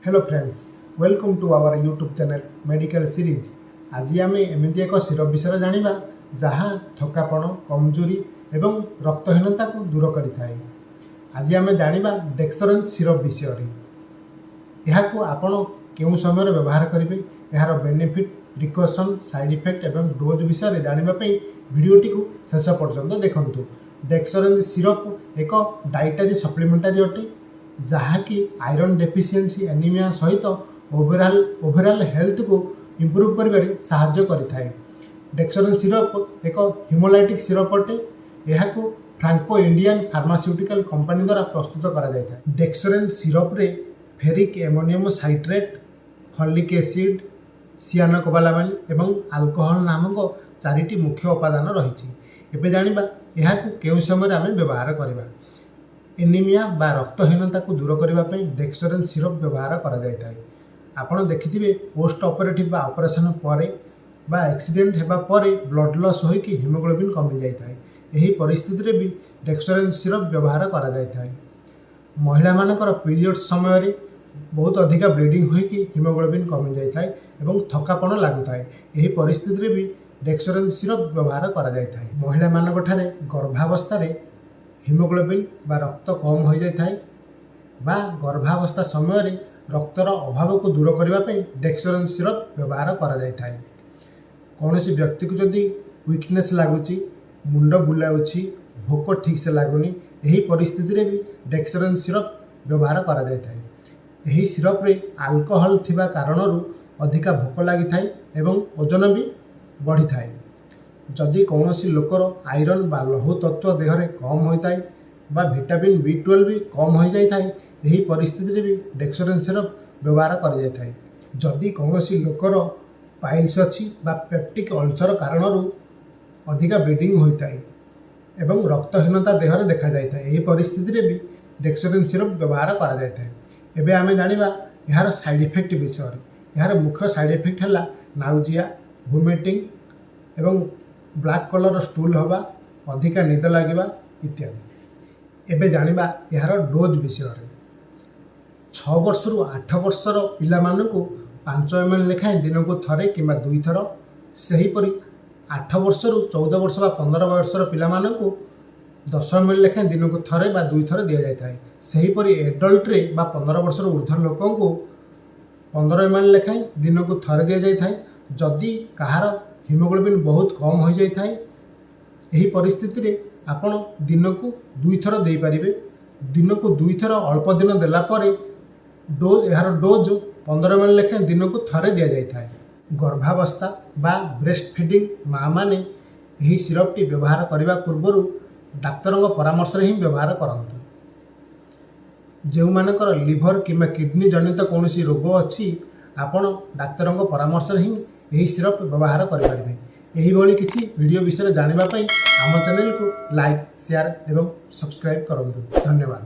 Hello friends, welcome to our YouTube channel Medical Series. ଆଜି ଆମେ ଏମିତି ଏକ ସିରପ୍ ବିଷୟରେ ଜାଣିବା, ଯାହା ଥକାପଣ, କମଜୋରି ଏବଂ ରକ୍ତହୀନତାକୁ ଦୂର କରିଥାଏ। ଆଜି ଆମେ ଜାଣିବା ଡେକ୍ସରେଞ୍ଜ ସିରପ୍ ବିଷୟରେ। ଏହାକୁ ଆପଣ କେଉଁ ସମୟରେ ବ୍ୟବହାର କରିବେ, ଏହାର ବେନିଫିଟ୍, ପ୍ରିକସନ୍, ସାଇଡ଼୍ ଇଫେକ୍ଟ ଏବଂ ଡୋଜ୍ ବିଷୟରେ ଜାଣିବା ପାଇଁ ଭିଡ଼ିଓଟିକୁ ଶେଷ ପର୍ଯ୍ୟନ୍ତ ଦେଖନ୍ତୁ। ଡେକ୍ସରେଞ୍ଜ ସିରପ୍ ଏକ ଡାଇଟାରୀ ସପ୍ଲିମେଣ୍ଟାରୀ ଅଟେ, ଯାହାକି ଆଇରନ୍ ଡେଫିସିଏନ୍ସି ଏନିମିଆ ସହିତ ଓଭରାଲ୍ ହେଲ୍ଥକୁ ଇମ୍ପ୍ରୁଭ୍ କରିବାରେ ସାହାଯ୍ୟ କରିଥାଏ। ଡେକ୍ସରେଞ୍ଜ ସିରପ୍ ଏକ ହିମୋଲାଇଟିକ୍ ସିରପ୍ ଅଟେ। ଏହାକୁ ଫ୍ରାଙ୍କୋ ଇଣ୍ଡିଆନ୍ ଫାର୍ମାସ୍ୟୁଟିକାଲ କମ୍ପାନୀ ଦ୍ୱାରା ପ୍ରସ୍ତୁତ କରାଯାଇଥାଏ। ଡେକ୍ସରେଞ୍ଜ ସିରପ୍ରେ ferric ammonium citrate, folic acid, cyanocobalamin ଏବଂ ଆଲକୋହଲ ନାମକ ଚାରିଟି ମୁଖ୍ୟ ଉପାଦାନ ରହିଛି। ଏବେ ଜାଣିବା ଏହାକୁ କେଉଁ ସମୟରେ ଆମେ ବ୍ୟବହାର କରିବା। ଏନିମିଆ ବା ରକ୍ତହୀନତାକୁ ଦୂର କରିବା ପାଇଁ ଡେକ୍ସରେଞ୍ଜ ସିରପ୍ ବ୍ୟବହାର କରାଯାଇଥାଏ। ଆପଣ ଦେଖିଥିବେ, ପୋଷ୍ଟ ଅପରେଟିଭ୍ ବା ଅପରେସନ୍ ପରେ ବା ଆକ୍ସିଡେଣ୍ଟ ହେବା ପରେ ବ୍ଲଡ଼ ଲସ୍ ହୋଇକି ହିମୋଗ୍ଲୋବିନ୍ କମିଯାଇଥାଏ। ଏହି ପରିସ୍ଥିତିରେ ବି ଡେକ୍ସରେଞ୍ଜ ସିରପ୍ ବ୍ୟବହାର କରାଯାଇଥାଏ। ମହିଳାମାନଙ୍କର ପିରିୟଡ଼ ସମୟରେ ବହୁତ ଅଧିକା ବ୍ଲିଡ଼ିଂ ହୋଇକି ହିମୋଗ୍ଲୋବିନ୍ କମିଯାଇଥାଏ ଏବଂ ଥକାପଣ ଲାଗୁଥାଏ। ଏହି ପରିସ୍ଥିତିରେ ବି ଡେକ୍ସରେଞ୍ଜ ସିରପ୍ ବ୍ୟବହାର କରାଯାଇଥାଏ। ମହିଳାମାନଙ୍କଠାରେ ଗର୍ଭାବସ୍ଥାରେ ହିମୋଗ୍ଲୋବିନ୍ ବା ରକ୍ତ କମ୍ ହୋଇଯାଇଥାଏ ବା ଗର୍ଭାବସ୍ଥା ସମୟରେ ରକ୍ତର ଅଭାବକୁ ଦୂର କରିବା ପାଇଁ ଡେକ୍ସରେଞ୍ଜ ସିରପ୍ ବ୍ୟବହାର କରାଯାଇଥାଏ। କୌଣସି ବ୍ୟକ୍ତିକୁ ଯଦି ୱିକନେସ୍ ଲାଗୁଛି, ମୁଣ୍ଡ ବୁଲାଉଛି, ଭୋକ ଠିକ୍ସେ ଲାଗୁନି, ଏହି ପରିସ୍ଥିତିରେ ବି ଡେକ୍ସରେଞ୍ଜ ସିରପ୍ ବ୍ୟବହାର କରାଯାଇଥାଏ। ଏହି ସିରପ୍ରେ ଆଲକୋହଲ ଥିବା କାରଣରୁ ଅଧିକା ଭୋକ ଲାଗିଥାଏ ଏବଂ ଓଜନ ବି ବଢ଼ିଥାଏ। ଯଦି କୌଣସି ଲୋକର ଆଇରନ୍ ବା ଲୌହ ତତ୍ତ୍ୱ ଦେହରେ କମ୍ ହୋଇଥାଏ ବା ଭିଟାମିନ୍ ବି 12 ବି କମ୍ ହୋଇଯାଇଥାଏ, ଏହି ପରିସ୍ଥିତିରେ ବି ଡେକ୍ସରେଞ୍ଜ ସିରପ୍ ବ୍ୟବହାର କରାଯାଇଥାଏ। ଯଦି କୌଣସି ଲୋକର ପାଇଲ୍ସ ଅଛି ବା ପେପ୍ଟିକ୍ ଅଲସର କାରଣରୁ ଅଧିକା ବ୍ଲିଡ଼ିଂ ହୋଇଥାଏ ଏବଂ ରକ୍ତହୀନତା ଦେହରେ ଦେଖାଯାଇଥାଏ, ଏହି ପରିସ୍ଥିତିରେ ବି ଡେକ୍ସରେଞ୍ଜ ସିରପ୍ ବ୍ୟବହାର କରାଯାଇଥାଏ। ଏବେ ଆମେ ଜାଣିବା ଏହାର ସାଇଡ଼୍ ଇଫେକ୍ଟ ବିଷୟରେ। ଏହାର ମୁଖ୍ୟ ସାଇଡ଼୍ ଇଫେକ୍ଟ ହେଲା ନାଉଜିଆ, ଭୋମିଟିଂ ଏବଂ ବ୍ଲାକ୍ କଲର୍ ଷ୍ଟୁଲ୍ ହେବା, ଅଧିକା ନିଦ ଲାଗିବା ଇତ୍ୟାଦି। ଏବେ ଜାଣିବା ଏହାର ଡୋଜ୍ ବିଷୟରେ। 6 ବର୍ଷରୁ 8 ବର୍ଷର ପିଲାମାନଙ୍କୁ 5 ଏମ୍ ଏଲ୍ ଲେଖାଏଁ ଦିନକୁ ଥରେ କିମ୍ବା ଦୁଇଥର। ସେହିପରି 8 ବର୍ଷରୁ 14 ବର୍ଷ ବା 15 ବର୍ଷର ପିଲାମାନଙ୍କୁ 10 ଏମ୍ ଏଲ୍ ଲେଖାଏଁ ଦିନକୁ ଥରେ ବା ଦୁଇଥର ଦିଆଯାଇଥାଏ। ସେହିପରି ଏଡଲ୍ଟରେ ବା 15 ବର୍ଷରୁ ଉର୍ଦ୍ଧ୍ୱ ଲୋକଙ୍କୁ 15 ଏମ୍ ଏଲ୍ ଲେଖାଏଁ ଦିନକୁ ଥରେ ଦିଆଯାଇଥାଏ। ଯଦି କାହାର ହିମୋଗ୍ଲୋବିନ୍ ବହୁତ କମ୍ ହୋଇଯାଇଥାଏ, ଏହି ପରିସ୍ଥିତିରେ ଆପଣ ଦିନକୁ ଦୁଇଥର ଦେଇପାରିବେ। ଦିନକୁ ଦୁଇଥର ଅଳ୍ପ ଦିନ ଦେଲା ପରେ ଏହାର ଡୋଜ୍ 15 ଏମ୍ ଏଲ୍ ଲେଖାଏଁ ଦିନକୁ ଥରେ ଦିଆଯାଇଥାଏ। ଗର୍ଭାବସ୍ଥା ବା ବ୍ରେଷ୍ଟ ଫିଡ଼ିଂ ମାଆମାନେ ଏହି ସିରପ୍ଟି ବ୍ୟବହାର କରିବା ପୂର୍ବରୁ ଡାକ୍ତରଙ୍କ ପରାମର୍ଶରେ ହିଁ ବ୍ୟବହାର କରନ୍ତୁ। ଯେଉଁମାନଙ୍କର ଲିଭର କିମ୍ବା କିଡ଼ନୀ ଜନିତ କୌଣସି ରୋଗ ଅଛି, ଆପଣ ଡାକ୍ତରଙ୍କ ପରାମର୍ଶରେ ହିଁ ଏହି ସିରପ୍ ବ୍ୟବହାର କରିପାରିବେ। ଏହିଭଳି କିଛି ଭିଡ଼ିଓ ବିଷୟରେ ଜାଣିବା ପାଇଁ ଆମ ଚ୍ୟାନେଲକୁ ଲାଇକ୍, ସେୟାର ଏବଂ ସବସ୍କ୍ରାଇବ୍ କରନ୍ତୁ। ଧନ୍ୟବାଦ।